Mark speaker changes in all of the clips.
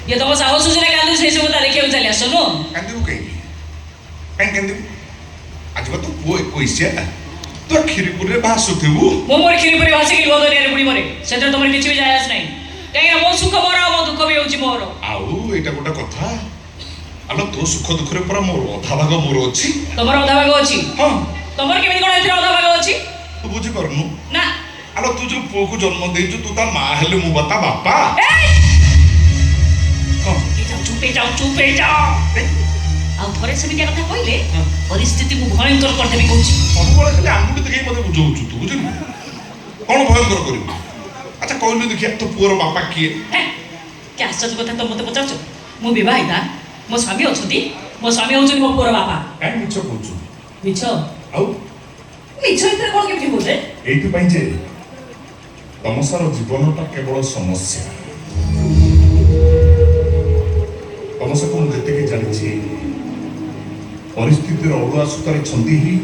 Speaker 1: ଇଏ ତମ ସାହସ ସିନା କାନ୍ଦୁଛି, ସେଇ ସବୁ କଥା ଦେଖିବାକୁ ଚାଲି ଆସ ନୁହଁ?
Speaker 2: କାନ୍ଦିବୁ କାହିଁକି? କାହିଁକି କାନ୍ଦିବୁ? ଆଜି ବା ତୋ ପୁଅ 21, ତୁ କ୍ଷୀରିପୁରରେ ଭାସୁଥିବୁ।
Speaker 1: ମୁଁ ମୋର କ୍ଷୀରିପୁରୀ ଭାସିକି ଲୁହ ଦରିଆରେ ବୁଡ଼ି ମରେ, ସେଥିରେ ତମର କିଛି ବି ଯାଏ ଆସ ନାହିଁ। କାହିଁକିନା ମୋ ସୁଖ ମୋର ଆଉ ମୋ ଦୁଃଖ ବି ହେଉଛି ମୋର।
Speaker 2: ଆଉ ଏଇଟା ଗୋଟେ କଥା ଆଲୋ, ତୋ ସୁଖ ଦୁଃଖରେ ପୁରା ମୋର ଅଧା ଭାଗ ମୋର ଅଛି।
Speaker 1: ତମର ଅଧା ଭାଗ ଅଛି?
Speaker 2: ହଁ।
Speaker 1: ତମର କେମିତି କଣ ଏଥିରେ ଅଧା ଭାଗ ଅଛି?
Speaker 2: ତୁ ବୁଝିପାରୁନୁ?
Speaker 1: ନା।
Speaker 2: ଆଲୋ, ତୁ ଯୋଉ ପୁଅକୁ ଜନ୍ମ ଦେଇଛୁ, ତୁ ତା ମା ହେଲେ ମୁଁ ବା ତା ବାପା।
Speaker 1: ଏଇ!
Speaker 2: କଣ?
Speaker 1: ହେଇଯାଅ, ଚୁପ୍ ହେଇଯାଅ, ଚୁପ୍ ହେଇଯାଅ। ଆଉ ଥରେ ସେମିତିଆ କଥା କହିଲେ ପରିସ୍ଥିତି ମୁଁ ଭୟଙ୍କର କରିଦେବି କହୁଛି।
Speaker 2: ସବୁବେଳେ ଖାଲି ଆଙ୍ଗୁଠି ଦେଖେଇ ମତେ ବୁଝଉଛୁ ତୁ, ବୁଝିଲୁ? କଣ ଭୟଙ୍କର କରିବୁ? ଆଚ୍ଛା କହିଲୁ ଦେଖିଆ, ତୋ ପୁଅର ବାପା କିଏ?
Speaker 1: ହେ, କି ଆଶ୍ଚର୍ଯ୍ୟ କଥା ତ ମତେ ପଚାରୁଛ। ମୁଁ ବିବାହିତା, ମୋ ସ୍ୱାମୀ ଅଛନ୍ତି, ମୋ ସ୍ୱାମୀ ହେଉଛନ୍ତି ମୋ ପୁଅର ବାପା।
Speaker 2: କାହିଁ ମିଛ କହୁଛୁ?
Speaker 1: ମିଛ?
Speaker 2: ଆଉ
Speaker 1: ମିଛ ଏଥିରେ କଣ କେମିତି କହୁଛେ?
Speaker 2: ଏଇଥିପାଇଁ ଯେ ତମସାର ଜୀବନଟା କେବଳ ସମସ୍ୟା। ତମସାକୁ ମୁଁ ଯେତିକି ଜାଣିଛି, ପରିସ୍ଥିତିର ଅଡ଼ୁଆ ସୂତାରେ ଛନ୍ଦି ହେଇ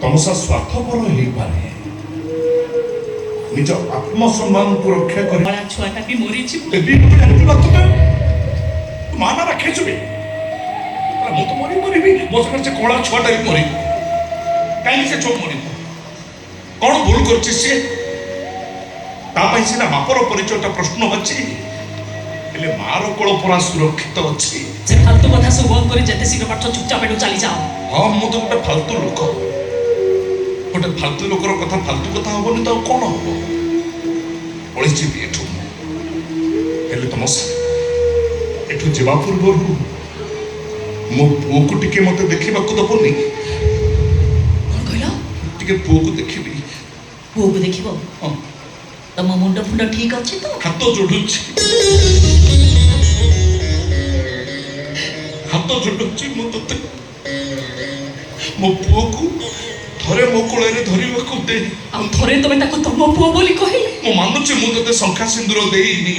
Speaker 2: ତମସା ସ୍ୱାର୍ଥପର ହେଇପାରେ, ନିଜ ଆତ୍ମସମ୍ମାନକୁ ରକ୍ଷା କରି।
Speaker 1: କଳା ଛୁଆଟା ବି ମରିଛି।
Speaker 2: ଦେବୀ ବୋଲି ଜାଣିଛୁ ନା ତୁ? ତୁ ମା ନା ରାକ୍ଷସ ବେ? ମୁଁ ତ ମରି ମରିବି, ମୋ ସାଙ୍ଗରେ ସେ କଳା ଛୁଆଟା ବି ମରିବ। କାହିଁକି ସେ ଛୁଆ ମରିବ? କଣ ଭୁଲ କରିଛି ସିଏ? ତା ପାଇଁ ସିନା ବାପର ପରିଚୟଟା ପ୍ରଶ୍ନ ଅଛି, ହେଲେ ମାର କୋଳ ପରା ସୁରକ୍ଷିତ ଅଛି।
Speaker 1: ସେ ଫାଲତୁ କଥା ସବୁ ବନ୍ଦ କରି ଯେତେ ଶୀଘ୍ର ପାରୁଛ ଚୁପଚାପ ଏଠୁ ଚାଲି ଯାଅ।
Speaker 2: ହଁ, ମୁଁ ତ ଗୋଟେ ଫାଲତୁ ଲୋକ। ଗୋଟେ ଫାଲତୁ ଲୋକର କଥା ଫାଲତୁ କଥା ହବନି ତ ଆଉ କଣ ହବ? ପଳେଇଯିବି ଏଠୁ ମୁଁ, ହେଲେ ତମ ଏଠୁ ଯିବା ପୂର୍ବରୁ ମୋ ପୁଅକୁ ଟିକେ ମତେ ଦେଖିବାକୁ ଦବନି?
Speaker 1: କଣ କହିଲ?
Speaker 2: ଟିକେ ପୁଅକୁ ଦେଖିବି।
Speaker 1: ପୁଅକୁ ଦେଖିବ?
Speaker 2: ହଁ।
Speaker 1: ତମ ମୁଣ୍ଡ ଫୁଣ୍ଡ ଠିକ ଅଛି ତ?
Speaker 2: ହାତ ଯୋଡୁଛି, ହାତ ଯୋଡୁଛି ମୁଁ ତୋତେ, ମୋ ପୁଅକୁ ଥରେ ମୋ କୋଳରେ ଧରିବାକୁ ଦେ।
Speaker 1: ଆଉ ଥରେ ତମେ ତାକୁ ତମ ପୁଅ ବୋଲି କହିଲେ
Speaker 2: ମୁଁ ମାନୁଛି, ମୁଁ ତୋତେ ଶଙ୍ଖା ସିନ୍ଦୁର ଦେଇନି,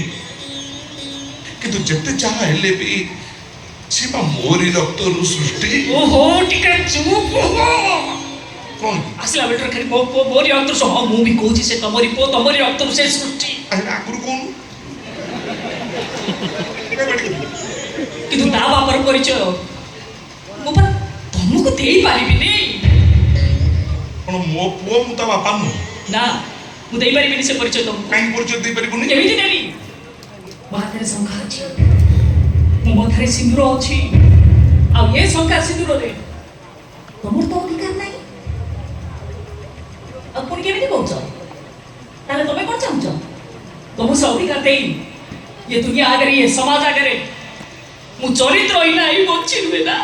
Speaker 2: କିନ୍ତୁ ଯେତେ ଯାହା ହେଲେ ବି ସେ ବା ମୋରି ରକ୍ତରୁ ସୃଷ୍ଟି।
Speaker 1: ଓହୋ, ଟିକେ ଚୁପ ହୁଅ।
Speaker 2: କଣ?
Speaker 1: ଆସିଲା ବେଳରୁ ଖାଲି ମୋ ପୁଅ, ମୋରି ରକ୍ତରୁ। ହଁ, ମୁଁ ବି କହୁଛି, ସେ ତମରି ପୁଅ, ତମରି ରକ୍ତରୁ ସେ ସୃଷ୍ଟି।
Speaker 2: ଆରେ, ଆଗରୁ କହୁନୁ?
Speaker 1: କିନ୍ତୁ ତା ବାପାର ପରିଚୟ ମୁଁ ପା ତମକୁ ଦେଇପାରିବିନି।
Speaker 2: କଣ, ମୋ ପୁଅ, ମୁଁ ତା ବାପା ନୁହଁ?
Speaker 1: ନା, ମୁଁ ଦେଇପାରିବିନି ସେ ପରିଚୟ ତମକୁ।
Speaker 2: କାହିଁକି ପରିଚୟ ଦେଇପାରିବୁନି?
Speaker 1: କେମିତି ଦେବି? ମୋ ହାତରେ ଶଙ୍ଖା ଅଛି, ମୋ ମଥାରେ ସିନ୍ଦୁର ଅଛି, ଆଉ ଏ ଶଙ୍ଖା ସିନ୍ଦୁରରେ ତମର ତ ଅଧିକାର ନାହିଁ। ଆଉ ପୁଣି କେମିତି କହୁଛ? ତାହେଲେ ତମେ କଣ ଚାହୁଁଛ? ତମକୁ ସେ ଅଧିକାର ଦେଇ ଏ ଦୁନିଆ ଆଗରେ, ଏ ସମାଜ ଆଗରେ ମୁଁ ଚରିତ୍ରହୀନ ହେଇ ବଞ୍ଚି ରୁହେ ନା,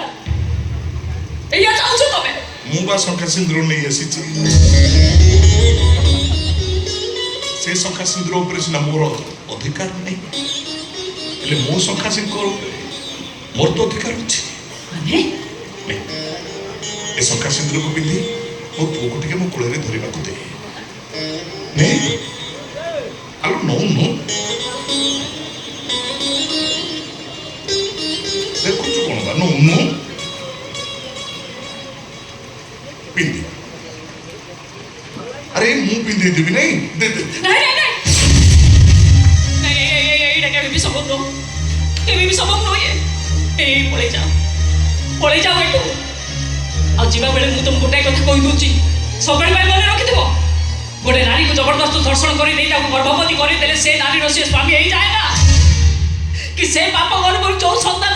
Speaker 1: ଏଇଆ ଚାହୁଁଛ ତମେ?
Speaker 2: ମୁଁ ବା ଶଙ୍ଖା ସିନ୍ଦୁର ନେଇ ଆସିଛି। ସେ ଶଙ୍ଖା ସିନ୍ଦୁର ଉପରେ ସିନା ମୋର ଅଧିକାର ନାହିଁ, ହେଲେ ମୋ ଶଙ୍ଖା ସିନ୍ଦୁର ଉପରେ ମୋର ତ ଅଧିକାର ଅଛି।
Speaker 1: ମାନେ?
Speaker 2: ନେ, ଏ ଶଙ୍ଖା ସିନ୍ଦୁରକୁ ପିନ୍ଧି ମୋ ପୁଅକୁ ଟିକେ ମୋ କୋଳରେ ଧରିବାକୁ ଦେ। ନେ, ଆଲୋ ନଉନୁ, ଦେଖୁଛୁ କଣ ବା? ନଉନୁ, ପିନ୍ଧି। ଆରେ, ମୁଁ ପିନ୍ଧେଇଦେବି। ନାଇଁ, ଦେ ଦେ।
Speaker 1: ନାଇଁ ନାଇଁ ନାଇଁ ନାଇଁ, ଏଇଟା କେବେ ବି ସମ୍ଭବ ନୁହଁ, କେବେ ବି ସମ୍ଭବ ନୁହଁ ଇଏ। ଏଇ, ପଳେଇ ଯାଅ, ପଳେଇ ଯାଅ ଏଠୁ। ଆଉ ଯିବା ବେଳେ ମୁଁ ତମକୁ ଗୋଟାଏ କଥା କହିଦଉଛି, ସବୁବେଳେ ପାଇଁ ମନେ ରଖିଥିବ, ଗୋଟେ ନାରୀକୁ ଜବରଦସ୍ତ ଧର୍ଷଣ କରିଦେଇ ତାକୁ ଗର୍ଭବତୀ କରିଦେଲେ ସେ ନାରୀର ସେ ସ୍ୱାମୀ ହେଇଯାଏ ନା, କି ସେ ବାପ ଗର୍ଭରୁ ଯୋଉ ସନ୍ତାନ